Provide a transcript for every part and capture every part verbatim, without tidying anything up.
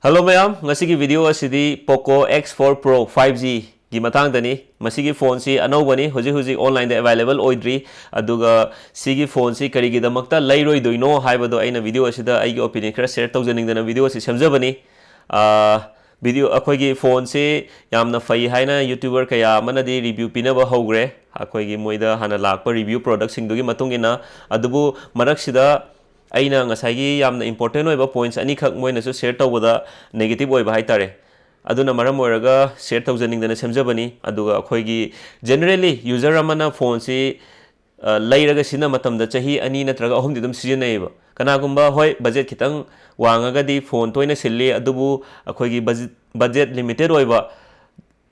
Hello ꯃꯌꯥꯝ, ꯉꯁꯤꯒꯤ video ꯑꯁꯤꯗꯤ Poco X four Pro five G ꯒꯤ ꯃꯇꯥꯡꯗꯅꯤ꯫ ꯃꯁꯤꯒꯤ phoneꯁꯤ ꯑꯅꯧꯕꯅꯤ, ꯍꯧꯖꯤꯛ ꯍꯧꯖꯤꯛ onlineꯗ available ꯑꯣꯏꯗ꯭ꯔꯤ꯫ ꯑꯗꯨꯒ ꯁꯤꯒꯤ phoneꯁꯤ ꯀꯔꯤꯒꯤꯗꯃꯛꯇ ꯂꯩꯔꯣꯏꯗꯣꯏꯅꯣ ꯍꯥꯏꯕꯗꯣ ꯑꯩꯅ video ꯑꯁꯤꯗ ꯑꯩꯒꯤ opinion ꯈꯔ share ꯇꯧꯖꯅꯤꯡꯗꯅ video ꯑꯁꯤ ꯁꯦꯝꯖꯕꯅꯤ꯫ ꯑꯥ, video, ꯑꯩꯈꯣꯏꯒꯤ phoneꯁꯤ ꯌꯥꯝꯅ ꯐꯩ ꯍꯥꯏꯅ YouTuber ꯀꯌꯥ ꯑꯃꯅꯗꯤ review ꯄꯤꯅꯕ ꯍꯧꯈ꯭ꯔꯦ, ꯑꯩꯈꯣꯏꯒꯤ ꯃꯣꯏꯗ ꯍꯥꯟꯅ ꯂꯥꯛꯄ review productꯁꯤꯡꯗꯨꯒꯤ ꯃꯇꯨꯡ ꯏꯟꯅ꯫ ꯑꯗꯨꯕꯨ ꯃꯔꯛꯁꯤꯗ ꯑꯩꯅ ꯉꯁꯥꯏꯒꯤ ꯌꯥꯝꯅ important ꯑꯣꯏꯕ points ꯑꯅꯤꯈꯛ ꯃꯣꯏꯅꯁꯨ share ꯇꯧꯕꯗ negative ꯑꯣꯏꯕ ꯍꯥꯏꯇꯥꯔꯦ꯫ ꯑꯗꯨꯅ ꯃꯔꯝ ꯑꯣꯏꯔꯒ share ꯇꯧꯖꯅꯤꯡꯗꯅ ꯁꯦꯝꯖꯕꯅꯤ꯫ ꯑꯗꯨꯒ ꯑꯩꯈꯣꯏꯒꯤ generally user ꯑꯃꯅ phoneꯁꯤ, ꯑ, ꯂꯩꯔꯒ ꯁꯤꯖꯤꯟꯅꯕ ꯃꯇꯝꯗ ꯆꯍꯤ ꯑꯅꯤ ꯅꯠꯇ꯭ꯔꯒ ꯑꯍꯨꯝꯗꯤ ꯑꯗꯨꯝ ꯁꯤꯖꯤꯟꯅꯩꯌꯦꯕ꯫ ꯀꯅꯥꯒꯨꯝꯕ, ꯍꯣꯏ, budget ꯈꯤꯇꯪ ꯋꯥꯡꯉꯒꯗꯤ phone ꯇꯣꯏꯅ ꯁꯤꯜꯂꯤ, ꯑꯗꯨꯕꯨ ꯑꯩꯈꯣꯏꯒꯤ budget, budget limited ꯑꯣꯏꯕ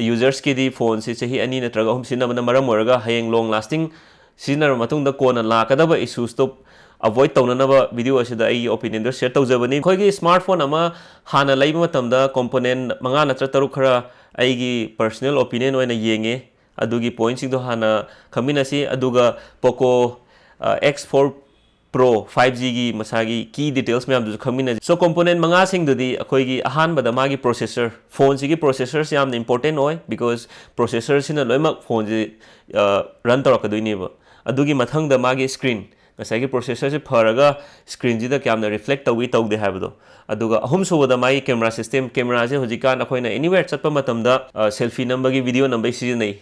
usersꯀꯤꯗꯤ phoneꯁꯤ ꯆꯍꯤ ꯑꯅꯤ ꯅꯠꯇ꯭ꯔꯒ ꯑꯍꯨꯝ ꯁꯤꯖꯤꯟꯅꯕꯅ ꯃꯔꯝ ꯑꯣꯏꯔꯒ ꯍꯌꯦꯡ long lasting ꯁꯤꯖꯤꯟꯅꯔꯕ ꯃꯇꯨꯡꯗ ꯀꯣꯟꯅ ꯂꯥꯛꯀꯗꯕ issuesꯇꯣ avoid ꯇꯧꯅꯅꯕ video ꯑꯁꯤꯗ ꯑꯩꯒꯤ opinionꯗꯣ share ꯇꯧꯖꯕꯅꯤ꯫ ꯑꯩꯈꯣꯏꯒꯤ smartphone ꯑꯃ ꯍꯥꯟꯅ ꯂꯩꯕ ꯃꯇꯝꯗ component ꯃꯉꯥ ꯅꯠꯇ꯭ꯔ ꯇꯔꯨꯛ ꯈꯔ ꯑꯩꯒꯤ personal opinion ꯑꯣꯏꯅ ꯌꯦꯡꯉꯦ꯫ ꯑꯗꯨꯒꯤ pointꯁꯤꯡꯗꯣ ꯍꯥꯟꯅ ꯈꯪꯃꯤꯟꯅꯁꯤ꯫ ꯑꯗꯨꯒ Poco, ꯑ, X four Pro five Gꯒꯤ ꯃꯁꯥꯒꯤ key details ꯃꯌꯥꯝꯗꯨꯁꯨ ꯈꯪꯃꯤꯟꯅꯁꯤ꯫ So, component ꯃꯉꯥꯁꯤꯡꯗꯨꯗꯤ ꯑꯩꯈꯣꯏꯒꯤ ꯑꯍꯥꯟꯕꯗ ꯃꯥꯒꯤ processor, phoneꯁꯤꯒꯤ processorꯁꯤ ꯌꯥꯝꯅ important ꯑꯣꯏ, because processorꯁꯤꯅ ꯂꯣꯏꯅꯃꯛ phoneꯁꯤ, ꯑ, run ꯇꯧꯔꯛꯀꯗꯣꯏꯅꯦꯕ꯫ ꯑꯗꯨꯒꯤ ꯃꯊꯪꯗ ꯃꯥꯒꯤ screen, ꯉꯁꯥꯏꯒꯤ processorꯁꯤ ꯐꯔꯒ screenꯁꯤꯗ ꯀꯌꯥꯝꯅ reflect ꯇꯧꯏ ꯇꯧꯗꯦ ꯍꯥꯏꯕꯗꯣ꯫ ꯑꯗꯨꯒ ꯑꯍꯨꯝꯁꯨꯕꯗ ꯃꯥꯒꯤ camera system, cameraꯁꯦ ꯍꯧꯖꯤꯛꯀꯥꯟ ꯑꯩꯈꯣꯏꯅ anywhere ꯆꯠꯄ ꯃꯇꯝꯗ, ꯑ, selfie ꯅꯝꯕꯒꯤ, video ꯅꯝꯕꯒꯤ ꯁꯤꯖꯤꯟꯅꯩ꯫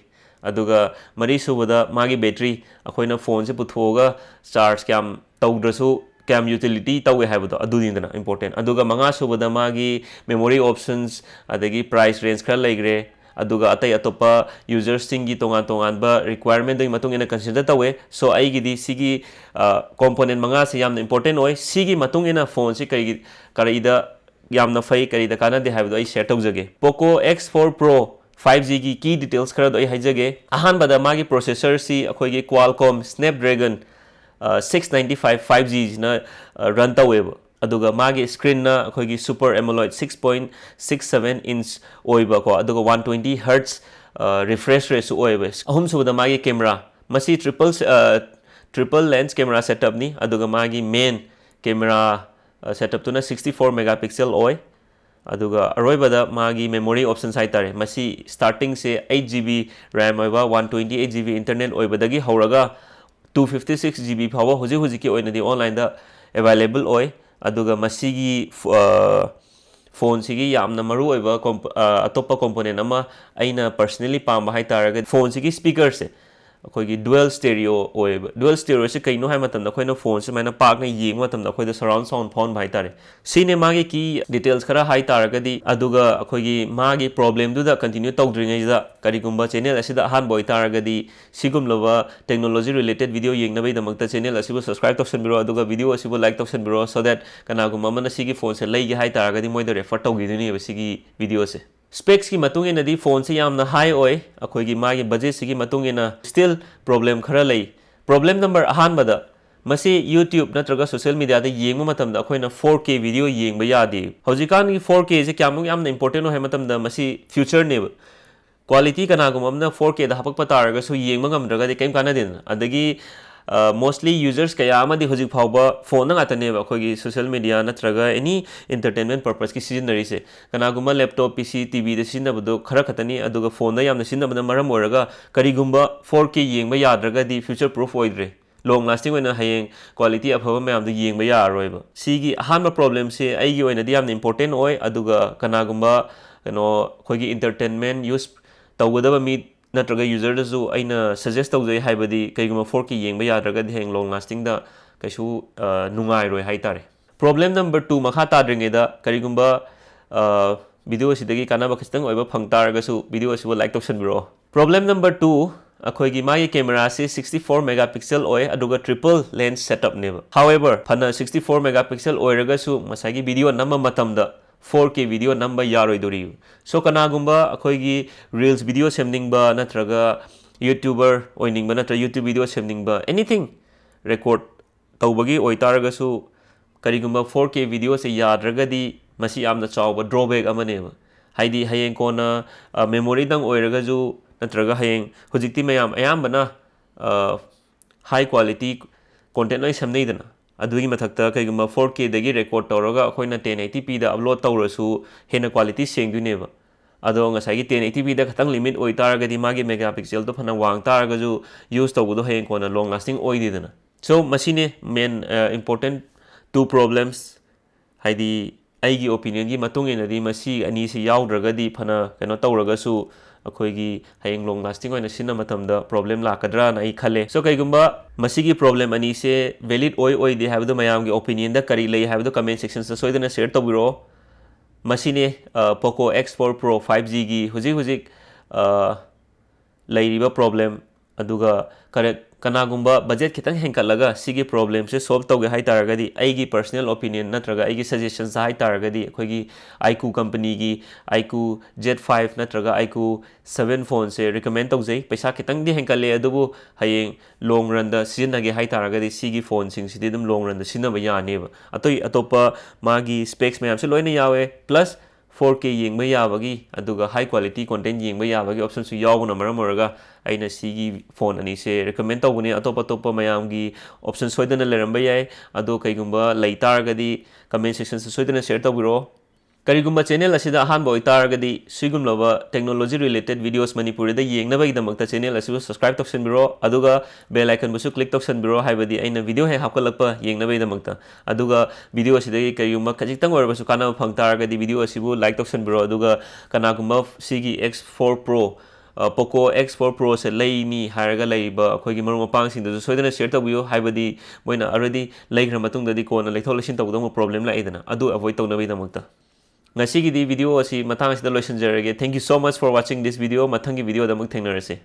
ꯑꯗꯨꯒ ꯃꯔꯤꯁꯨꯕꯗ ꯃꯥꯒꯤ battery, ꯑꯩꯈꯣꯏꯅ phoneꯁꯦ ꯄꯨꯊꯣꯛꯑꯒ charge ꯀꯌꯥꯝ ꯇꯧꯗ꯭ꯔꯁꯨ ꯀꯌꯥꯝ utility ꯇꯧꯋꯦ ꯍꯥꯏꯕꯗꯣ ꯑꯗꯨꯅꯤꯗꯅ important꯫ ꯑꯗꯨꯒ ꯃꯉꯥꯁꯨꯕꯗ ꯃꯥꯒꯤ memory options, ꯑꯗꯒꯤ price range ꯈꯔ ꯂꯩꯈ꯭ꯔꯦ꯫ ꯑꯗꯨꯒ ꯑꯇꯩ ꯑꯇꯣꯞꯄ usersꯁꯤꯡꯒꯤ ꯇꯣꯉꯥꯟ ꯇꯣꯉꯥꯟꯕ requirementꯗꯨꯒꯤ ꯃꯇꯨꯡ ꯏꯟꯅ consider ꯇꯧꯋꯦ꯫ So, ꯑꯩꯒꯤꯗꯤ ꯁꯤꯒꯤ, ꯑ, component ꯃꯉꯥꯁꯤ ꯌꯥꯝꯅ important ꯑꯣꯏ꯫ ꯁꯤꯒꯤ ꯃꯇꯨꯡ ꯏꯟꯅ phoneꯁꯤ ꯀꯔꯤꯒꯤ, ꯀꯔꯤꯗ ꯌꯥꯝꯅ ꯐꯩ, ꯀꯔꯤꯗ ꯀꯥꯟꯅꯗꯦ ꯍꯥꯏꯕꯗꯣ ꯑꯩ share ꯇꯧꯖꯒꯦ꯫ Poco X four Pro five Gꯒꯤ key details ꯈꯔꯗꯣ ꯑꯩ ꯍꯥꯏꯖꯒꯦ꯫ ꯑꯍꯥꯟꯕꯗ ꯃꯥꯒꯤ processorꯁꯤ ꯑꯩꯈꯣꯏꯒꯤ Qualcomm Snapdragon, ꯑ, six ninety five five Gꯁꯤꯅ, ꯑ, run ꯇꯧꯋꯦꯕ꯫ ꯑꯗꯨꯒ ꯃꯥꯒꯤ screenꯅ ꯑꯩꯈꯣꯏꯒꯤ Super AMOLED six point six seven inch ꯑꯣꯏꯕꯀꯣ, ꯑꯗꯨꯒ one twenty hertz, ꯑ, refresh rateꯁꯨ ꯑꯣꯏꯕ꯫ ꯑꯍꯨꯝꯁꯨꯕꯗ ꯃꯥꯒꯤ camera, ꯃꯁꯤ triple, ꯑ, triple lens camera setupꯅꯤ꯫ ꯑꯗꯨꯒ ꯃꯥꯒꯤ main camera, ꯑ, setupꯇꯨꯅ sixty four megapixel ꯑꯣꯏ꯫ ꯑꯗꯨꯒ ꯑꯔꯣꯏꯕꯗ ꯃꯥꯒꯤ memory options ꯍꯥꯏꯇꯥꯔꯦ, ꯃꯁꯤ starting ꯁꯦ eight GB RAM ꯑꯣꯏꯕ, one twenty eight GB internal ꯑꯣꯏꯕꯗꯒꯤ ꯍꯧꯔꯒ two fifty six GB ꯐꯥꯎꯕ ꯍꯧꯖꯤꯛ ꯍꯧꯖꯤꯛꯀꯤ ꯑꯣꯏꯅꯗꯤ online ꯗ available ꯑꯣꯏ꯫ ꯑꯗꯨꯒ ꯃꯁꯤꯒꯤ ꯐ-, ꯑ, phone ꯁꯤꯒꯤ ꯌꯥꯝꯅ ꯃꯔꯨꯑꯣꯏꯕ comp-, ꯑ, ꯑꯇꯣꯞꯄ component ꯑꯃ ꯑꯩꯅ personally ꯄꯥꯝꯕ ꯍꯥꯏꯇꯥꯔꯒꯗꯤ phone ꯁꯤꯒꯤ speaker ꯁꯦ ꯑꯩꯈꯣꯏꯒꯤ dual stereo ꯑꯣꯏꯌꯦꯕ꯫ Dual stereo ꯁꯤ ꯀꯩꯅꯣ ꯍꯥꯏꯕ ꯃꯇꯝꯗ, ꯑꯩꯈꯣꯏꯅ phone ꯁꯦ ꯁꯨꯃꯥꯏꯅ ꯄꯥꯛꯅ ꯌꯦꯡꯕ ꯃꯇꯝꯗ ꯑꯩꯈꯣꯏꯗ surround sound ꯐꯥꯎꯍꯟꯕ ꯍꯥꯏꯇꯥꯔꯦ꯫ ꯁꯤꯅꯦ ꯃꯥꯒꯤ key details ꯈꯔ ꯍꯥꯏ ꯇꯥꯔꯒꯗꯤ꯫ ꯑꯗꯨꯒ ꯑꯩꯈꯣꯏꯒꯤ ꯃꯥꯒꯤ problem ꯗꯨꯗ continue ꯇꯧꯗ꯭ꯔꯤꯉꯩꯗ, ꯀꯔꯤꯒꯨꯝꯕ channel ꯑꯁꯤꯗ ꯑꯍꯥꯟꯕ ꯑꯣꯏꯇꯥꯔꯒꯗꯤ, ꯁꯤꯒꯨꯝꯂꯕ technology related video ꯌꯦꯡꯅꯕꯒꯤꯗꯃꯛꯇ channel ꯑꯁꯤꯕꯨ subscribe ꯇꯧꯁꯟꯕꯤꯔꯣ, ꯑꯗꯨꯒ video ꯑꯁꯤꯕꯨ like ꯇꯧꯁꯟꯕꯤꯔꯣ, so that ꯀꯅꯥꯒꯨꯝꯕ ꯑꯃꯅ ꯁꯤꯒꯤ phone ꯁꯦ ꯂꯩꯒꯦ ꯍꯥꯏ ꯇꯥꯔꯒꯗꯤ ꯃꯣꯏꯗ refer ꯇꯧꯈꯤꯗꯣꯏꯅꯦꯕ ꯁꯤꯒꯤ video ꯁꯦ꯫ Specs ꯀꯤ ꯃꯇꯨꯡ ꯏꯟꯅꯗꯤ phone ꯁꯦ ꯌꯥꯝꯅ high ꯑꯣꯏ, ꯑꯩꯈꯣꯏꯒꯤ ꯃꯥꯒꯤ budget ꯁꯤꯒꯤ ꯃꯇꯨꯡ ꯏꯟꯅ꯫ Still problem ꯈꯔ ꯂꯩ꯫ Problem number ꯑꯍꯥꯟꯕꯗ, ꯃꯁꯤ YouTube ꯅꯠꯇ꯭ꯔꯒ social media ꯗ ꯌꯦꯡꯕ ꯃꯇꯝꯗ ꯑꯩꯈꯣꯏꯅ four K video ꯌꯦꯡꯕ ꯌꯥꯗꯦ꯫ ꯍꯧꯖꯤꯛꯀꯥꯟꯒꯤ four K ꯁꯦ ꯀꯌꯥꯃꯨꯛ ꯌꯥꯝꯅ important ꯅꯣ ꯍꯥꯏꯕ ꯃꯇꯝꯗ, ꯃꯁꯤ future ꯅꯦꯕ꯫ Quality ꯀꯅꯥꯒꯨꯝꯕ ꯑꯃꯅ four K ꯗ ꯍꯥꯄꯛꯄ ꯇꯥꯔꯒꯁꯨ ꯌꯦꯡꯕ ꯉꯝꯗ꯭ꯔꯒꯗꯤ ꯀꯩꯝ ꯀꯥꯟꯅꯗꯦꯗꯅ꯫ ꯑꯗꯒꯤ, ꯑ, mostly users ꯀꯌꯥ ꯑꯃꯗꯤ ꯍꯧꯖꯤꯛ ꯐꯥꯎꯕ phone ꯗ ꯉꯥꯛꯇꯅꯦꯕ ꯑꯩꯈꯣꯏꯒꯤ social media ꯅꯠꯇ꯭ꯔꯒ any entertainment purpose ꯀꯤ ꯁꯤꯖꯤꯟꯅꯔꯤꯁꯦ꯫ ꯀꯅꯥꯒꯨꯝꯕ laptop, P C, T V ꯗ ꯁꯤꯖꯤꯟꯅꯕꯗꯣ ꯈꯔ ꯈꯛꯇꯅꯤ, ꯑꯗꯨꯒ phone ꯗ ꯌꯥꯝꯅ ꯁꯤꯖꯤꯟꯅꯕꯅ ꯃꯔꯝ ꯑꯣꯏꯔꯒ ꯀꯔꯤꯒꯨꯝꯕ four K ꯌꯦꯡꯕ ꯌꯥꯗ꯭ꯔꯒꯗꯤ future proof ꯑꯣꯏꯗ꯭ꯔꯦ꯫ Long lasting ꯑꯣꯏꯅ ꯍꯌꯦꯡ quality ꯑꯐꯕ ꯃꯌꯥꯝꯗꯣ ꯌꯦꯡꯕ ꯌꯥꯔꯔꯣꯏꯕ꯫ ꯁꯤꯒꯤ ꯑꯍꯥꯟꯕ problem ꯁꯦ ꯑꯩꯒꯤ ꯑꯣꯏꯅꯗꯤ ꯌꯥꯝꯅ important ꯑꯣꯏ, ꯑꯗꯨꯒ ꯀꯅꯥꯒꯨꯝꯕ, ꯀꯩꯅꯣ, ꯑꯩꯈꯣꯏꯒꯤ entertainment use ꯇꯧꯒꯗꯕ ꯃꯤ ꯅꯠꯇ꯭ꯔꯒ user ꯗꯁꯨ ꯑꯩꯅ suggest ꯇꯧꯖꯩ, ꯍꯥꯏꯕꯗꯤ ꯀꯩꯒꯨꯝꯕ four K ꯌꯦꯡꯕ ꯌꯥꯗ꯭ꯔꯒꯗꯤ ꯍꯌꯦꯡ long lasting ꯗ ꯀꯩꯁꯨ, ꯑ, ꯅꯨꯡꯉꯥꯏꯔꯣꯏ ꯍꯥꯏꯇꯥꯔꯦ꯫ Problem number two ꯃꯈꯥ ꯇꯥꯗ꯭ꯔꯤꯉꯩꯗ, ꯀꯔꯤꯒꯨꯝꯕ, ꯑ, video ꯑꯁꯤꯗꯒꯤ ꯀꯥꯟꯅꯕ ꯈꯤꯇꯪ ꯑꯣꯏꯕ ꯐꯪ ꯇꯥꯔꯒꯁꯨ video ꯑꯁꯤꯕꯨ like ꯇꯧꯁꯟꯕꯤꯔꯛꯑꯣ꯫ Problem number two, ꯑꯩꯈꯣꯏꯒꯤ ꯃꯥꯒꯤ camera ꯁꯤ sixty four megapixel ꯑꯣꯏ, ꯑꯗꯨꯒ triple lens setup ꯅꯦꯕ꯫ However, ꯐꯅ sixty four megapixel ꯑꯣꯏꯔꯒꯁꯨ ꯉꯁꯥꯏꯒꯤ video ꯅꯝꯕ ꯃꯇꯝꯗ four K video ꯅꯝꯕ ꯌꯥꯔꯣꯏꯗꯣꯔꯤ꯫ So, ꯀꯅꯥꯒꯨꯝꯕ ꯑꯩꯈꯣꯏꯒꯤ reels video ꯁꯦꯝꯅꯤꯡꯕ ꯅꯠꯇ꯭ꯔꯒ YouTuber ꯑꯣꯏꯅꯤꯡꯕ ꯅꯠꯇ꯭ꯔꯒ YouTube video ꯁꯦꯝꯅꯤꯡꯕ, anything record ꯇꯧꯕꯒꯤ ꯑꯣꯏꯇꯥꯔꯒꯁꯨ, ꯀꯔꯤꯒꯨꯝꯕ four K video ꯁꯦ ꯌꯥꯗ꯭ꯔꯒꯗꯤ ꯃꯁꯤ ꯌꯥꯝꯅ ꯆꯥꯎꯕ drawback ꯑꯃꯅꯦꯕ꯫ ꯍꯥꯏꯗꯤ ꯍꯌꯦꯡ ꯀꯣꯟꯅ, ꯑ, memory ꯗꯪ ꯑꯣꯏꯔꯒꯁꯨ, ꯅꯠꯇ꯭ꯔꯒ ꯍꯌꯦꯡ, ꯍꯧꯖꯤꯛꯇꯤ ꯃꯌꯥꯝ ꯑꯌꯥꯝꯕꯅ, ꯑ, high quality content ꯂꯣꯏ ꯁꯦꯝꯅꯩꯗꯅ, ꯑꯗꯨꯒꯤ ꯃꯊꯛꯇ ꯀꯩꯒꯨꯝꯕ ꯐꯣꯔ ꯀꯦꯗꯒꯤ ꯔꯦꯀꯣꯔꯗ ꯇꯧꯔꯒ ꯑꯩꯈꯣꯏꯅ ꯇꯦꯟ ꯑꯩꯠꯇꯤ ꯄꯤꯗ ꯑꯞꯂꯣꯗ ꯇꯧꯔꯁꯨ ꯍꯦꯟꯅ ꯀ꯭ꯋꯥꯂꯤꯇꯤ ꯁꯦꯡꯗꯣꯏꯅꯦꯕ꯫ ꯑꯗꯣ ꯉꯁꯥꯏꯒꯤ ꯇꯦꯟ ꯑꯩꯠꯇꯤ ꯄꯤꯗ ꯈꯛꯇꯪ ꯂꯤꯃꯤꯠ ꯑꯣꯏꯇꯥꯔꯒꯗꯤ ꯃꯥꯒꯤ ꯃꯦꯒꯥ ꯄꯤꯛꯁꯦꯜꯗꯣ ꯐꯅ ꯋꯥꯡ ꯇꯥꯔꯒꯁꯨ ꯌꯨꯁ ꯇꯧꯕꯗꯣ ꯍꯌꯦꯡ ꯀꯣꯟꯅ ꯂꯣꯡ ꯂꯥꯁꯇꯤꯡ ꯑꯣꯏꯗꯦꯗꯅ꯫ ꯁꯣ ꯃꯁꯤꯅꯦ ꯃꯦꯟ ꯏꯝꯄꯣꯔꯇꯦꯟ ꯇꯨ ꯄ꯭ꯔꯣꯕ꯭ꯂꯦꯝꯁ꯫ ꯍꯥꯏꯗꯤ ꯑꯩꯒꯤ ꯑꯣꯄꯤꯅꯤꯌꯟꯒꯤ ꯃꯇꯨꯡ ꯏꯟꯅꯗꯤ ꯃꯁꯤ ꯑꯅꯤꯁꯤ ꯌꯥꯎꯗ꯭ꯔꯒꯗꯤ ꯐꯅ ꯀꯩꯅꯣ ꯇꯧꯔꯒꯁꯨ ꯑꯩꯈꯣꯏꯒꯤ ꯍꯌꯦꯡ ꯂꯣꯡ ꯂꯥꯁꯇꯤꯡ ꯑꯣꯏꯅ ꯁꯤꯖꯤꯟꯅ ꯃꯇꯝꯗ ꯄ꯭ꯔꯣꯕ꯭ꯂꯦꯝ ꯂꯥꯛꯀꯗ꯭ꯔꯥꯅ ꯑꯩ ꯈꯜꯂꯦ꯫ ꯁꯣ ꯀꯩꯒꯨꯝꯕ ꯃꯁꯤꯒꯤ ꯄ꯭ꯔꯣꯕ꯭ꯂꯦꯝ ꯑꯅꯤꯁꯦ ꯚꯦꯂꯤꯠ ꯑꯣꯏ ꯑꯣꯏꯗꯦ ꯍꯥꯏꯕꯗꯨ ꯃꯌꯥꯝꯒꯤ ꯑꯣꯄꯤꯅꯤꯌꯟꯗ ꯀꯔꯤ ꯂꯩ ꯍꯥꯏꯕꯗꯨ ꯀꯃꯦꯟ ꯁꯦꯛꯁꯟꯁꯇ ꯁꯣꯏꯗꯅ ꯁꯤꯌꯔ ꯇꯧꯕꯤꯔꯛꯑꯣ꯫ ꯃꯁꯤꯅꯦ Poco X four pro five ꯖꯤꯒꯤ ꯍꯧꯖꯤꯛ ꯍꯧꯖꯤꯛ ꯑ, ꯂꯩꯔꯤꯕ ꯄ꯭ꯔꯣꯕ꯭ꯂꯦꯝ꯫ ꯑꯗꯨꯒ ꯀꯔꯦꯛ ꯀꯅꯥꯒꯨꯝꯕ ꯕꯖꯦꯠ ꯈꯤꯇꯪ ꯍꯦꯟꯒꯠꯂꯒ ꯁꯤꯒꯤ ꯄ꯭ꯔꯣꯕ꯭ꯂꯦꯝꯁꯦ ꯁꯣꯜꯕ ꯇꯧꯒꯦ ꯍꯥꯏ ꯇꯥꯔꯒꯗꯤ ꯑꯩꯒꯤ ꯄꯔꯁꯅꯦꯜ ꯑꯣꯄꯤꯅꯤꯌꯟ ꯅꯠꯇ꯭ꯔꯒ ꯑꯩꯒꯤ ꯁꯖꯦꯁꯟꯁꯇ ꯍꯥꯏ ꯇꯥꯔꯒꯗꯤ ꯑꯩꯈꯣꯏꯒꯤ ꯑꯥꯏꯀꯨ ꯀꯝꯄꯅꯤꯒꯤ ꯑꯥꯏꯀꯨ ꯖꯦꯠ ꯐꯥꯏꯚ ꯅꯠꯇ꯭ꯔꯒ ꯑꯥꯏꯀꯨ ꯁꯚꯦꯟ ꯐꯣꯟꯁꯦ ꯔꯤꯀꯃꯦꯟ ꯇꯧꯖꯩ꯫ ꯄꯩꯁꯥ ꯈꯤꯇꯪꯗꯤ ꯍꯦꯟꯒꯠꯂꯦ, ꯑꯗꯨꯕꯨ ꯍꯌꯦꯡ ꯂꯣꯡ ꯔꯟꯗ ꯁꯤꯖꯤꯟꯅꯒꯦ ꯍꯥꯏ ꯇꯥꯔꯒꯗꯤ ꯁꯤꯒꯤ ꯐꯣꯟꯁꯤꯡꯁꯤꯗꯤ ꯑꯗꯨꯝ ꯂꯣꯡ ꯔꯟꯗ ꯁꯤꯖꯤꯟꯅꯕ ꯌꯥꯅꯦꯕ꯫ ꯑꯇꯩ ꯑꯇꯣꯞꯄ ꯃꯥꯒꯤ ꯁ꯭ꯄꯦꯛꯁ ꯃꯌꯥꯝꯁꯦ ꯂꯣꯏꯅ ꯌꯥꯎꯋꯦ, ꯄ꯭ꯂꯁ ꯐꯣꯔ ꯀꯦ ꯌꯦꯡꯕ ꯌꯥꯕꯒꯤ ꯑꯗꯨꯒ ꯍꯥꯏ ꯀ꯭ꯋꯥꯂꯤꯇꯤ ꯀꯣꯟꯇꯦꯟ ꯌꯦꯡꯕ ꯌꯥꯕꯒꯤ ꯑꯣꯞꯁꯟꯁꯨ ꯌꯥꯎꯕꯅ ꯃꯔꯝ ꯑꯣꯏꯔꯒ ꯑꯩꯅ ꯁꯤꯒꯤ ꯐꯣꯟ ꯑꯅꯤꯁꯦ ꯔꯤꯀꯃꯦꯟ ꯇꯧꯕꯅꯤ꯫ ꯑꯇꯣꯞ ꯑꯇꯣꯞꯄ ꯃꯌꯥꯝꯒꯤ ꯑꯣꯞꯁꯟ ꯁꯣꯏꯗꯅ ꯂꯩꯔꯝꯕ ꯌꯥꯏ, ꯑꯗꯣ ꯀꯩꯒꯨꯝꯕ ꯂꯩ ꯇꯥꯔꯒꯗꯤ ꯀꯃꯦꯟ ꯁꯦꯛꯁꯟꯁꯇ ꯁꯣꯏꯗꯅ ꯁꯤꯌꯔ ꯇꯧꯕꯤꯔꯛꯑꯣ꯫ ꯀꯔꯤꯒꯨꯝꯕ ꯆꯦꯅꯦꯜ ꯑꯁꯤꯗ ꯑꯍꯥꯟꯕ ꯑꯣꯏꯇꯥꯔꯒꯗꯤ ꯁꯤꯒꯨꯝꯂꯕ ꯇꯦꯛꯅꯣꯂꯣꯖꯤ ꯔꯤꯂꯦꯇꯦꯠ ꯚꯤꯗꯤꯑꯣꯁ ꯃꯅꯤꯄꯨꯔꯤꯗ ꯌꯦꯡꯅꯕꯒꯤꯗꯃꯛꯇ ꯆꯦꯅꯦꯜ ꯑꯁꯤꯕꯨ ꯁꯕꯁꯀ꯭ꯔꯥꯏꯕ ꯇꯧꯁꯟꯕꯤꯔꯣ, ꯑꯗꯨꯒ ꯕꯦꯜ ꯑꯥꯏꯀꯟꯕꯨꯁꯨ ꯀ꯭ꯂꯤꯛ ꯇꯧꯁꯟꯕꯤꯔꯣ, ꯍꯥꯏꯕꯗꯤ ꯑꯩꯅ ꯚꯤꯗꯤꯑꯣ ꯍꯦꯛ ꯍꯥꯞꯀꯠꯂꯛꯄ ꯌꯦꯡꯅꯕꯒꯤꯗꯃꯛꯇ꯫ ꯑꯗꯨꯒ ꯚꯤꯗꯤꯑꯣ ꯑꯁꯤꯗꯒꯤ ꯀꯔꯤꯒꯨꯝꯕ ꯈꯖꯤꯛꯇꯪ ꯑꯣꯏꯔꯕꯁꯨ ꯀꯥꯟꯅꯕ ꯐꯪ ꯇꯥꯔꯒꯗꯤ ꯚꯤꯗꯤꯑꯣ ꯑꯁꯤꯕꯨ ꯂꯥꯏꯛ ꯇꯧꯁꯟꯕꯤꯔꯣ, ꯑꯗꯨꯒ ꯀꯅꯥꯒꯨꯝꯕ ꯁꯤꯒꯤ X four pro, Poco X four ꯄ꯭ꯔꯣꯁꯦ ꯂꯩꯅꯤ ꯍꯥꯏꯔꯒ ꯂꯩꯔꯤꯕ ꯑꯩꯈꯣꯏꯒꯤ ꯃꯔꯨꯞ ꯃꯄꯥꯡꯁꯤꯡꯗꯁꯨ ꯁꯣꯏꯗꯅ ꯁꯤꯌꯔ ꯇꯧꯕꯤꯌꯨ, ꯍꯥꯏꯕꯗꯤ ꯃꯣꯏꯅ ꯑꯣꯜꯔꯦꯗꯤ ꯂꯩꯈ꯭ꯔ ꯃꯇꯨꯡꯗꯗꯤ ꯀꯣꯟꯅ ꯂꯩꯊꯣꯛ ꯂꯩꯁꯤꯟ ꯇꯧꯒꯗꯧꯕ ꯄ꯭ꯔꯣꯕ꯭ꯂꯦꯝ ꯂꯥꯛꯏꯗꯅ, ꯑꯗꯨ ꯑꯦꯚꯣꯏꯗ ꯇꯧꯅꯕꯒꯤꯗꯃꯛꯇ꯫ ꯉꯁꯤꯒꯤꯗꯤ ꯚꯤꯗꯤꯑꯣ ꯑꯁꯤ ꯃꯇꯥꯡ ꯑꯁꯤꯗ ꯂꯣꯏꯁꯤꯟꯖꯔꯒꯦ꯫ Thank you so much for watching this video. ꯃꯊꯪꯒꯤ ꯚꯤꯗꯤꯑꯣꯗ ꯑꯃꯨꯛ ꯊꯦꯡꯅꯔꯁꯤ꯫